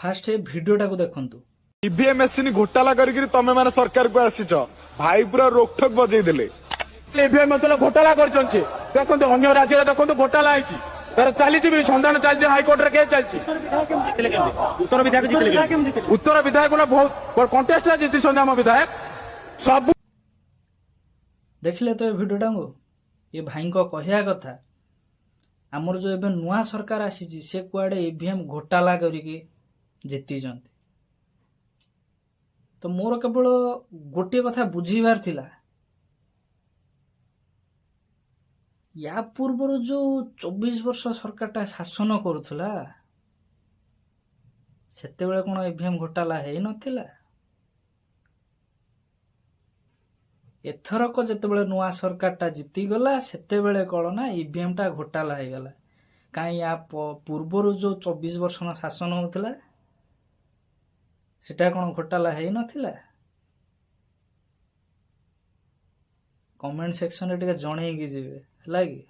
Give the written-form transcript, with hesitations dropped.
First ଏ ଭିଡ଼ିଓଟାକୁ ଦେଖନ୍ତୁ। EVM machine ଘୋଟାଲା କରିକିରି ତମେ ମାନେ ସରକାରକୁ ଆସିଛ। ଭାଇ ପୁରା ରୋକଠୋକ ବଜେଇ ଦେଲେ। ଇଭିଏମ୍ ମେସିନ୍ ଘୋଟାଲା କରିଛନ୍ତି। ଦେଖନ୍ତୁ, ଅନ୍ୟ ରାଜ୍ୟରେ ଦେଖନ୍ତୁ, ଘୋଟାଲା ହେଇଛି। ତାର ଚାଲିଛି ବି, ସନ୍ଧାନ ଚାଲିଛି, ହାଇକୋର୍ଟରେ କେସ୍ ଚାଲିଛି। ଉତ୍ତର ବିଧାୟକ ଜିତିଲେ କେମିତି? ଉତ୍ତର ବିଧାୟକ ନା, ବହୁତ କଣ୍ଟେଷ୍ଟରେ ଜିତିଛନ୍ତି ଆମ ବିଧାୟକ ସବୁ। ଦେଖିଲେ ତ ଏ ଭିଡ଼ିଓଟାକୁ? ଏ ଭାଇଙ୍କ କହିବା କଥା, ଆମର ଯେଉଁ ଏବେ ନୂଆ ସରକାର ଆସିଛି, ସେ କୁଆଡ଼େ ଇଭିଏମ୍ ଘୋଟାଲା କରିକି ଜିତିଛନ୍ତି। ତ ମୋର କେବଳ ଗୋଟିଏ କଥା ବୁଝିବାର ଥିଲା, ୟା ପୂର୍ବରୁ ଯେଉଁ 24 ବର୍ଷ ସରକାରଟା ଶାସନ କରୁଥିଲା, ସେତେବେଳେ କ'ଣ ଇଭିଏମ୍ ଘୋଟାଲା ହେଇନଥିଲା? ଏଥରକ ଯେତେବେଳେ ନୂଆ ସରକାରଟା ଜିତିଗଲା, ସେତେବେଳେ କ'ଣ ନା ଇଭିଏମ୍ଟା ଘୋଟାଲା ହେଇଗଲା? କାହିଁ ୟା ପୂର୍ବରୁ ଯେଉଁ 24 ବର୍ଷ ଶାସନ ହେଉଥିଲା, ସେଟା କ'ଣ ଘୋଟାଲା ହେଇନଥିଲା? କମେଣ୍ଟ ସେକ୍ସନରେ ଟିକେ ଜଣେଇକି ଯିବେ, ହେଲା କି?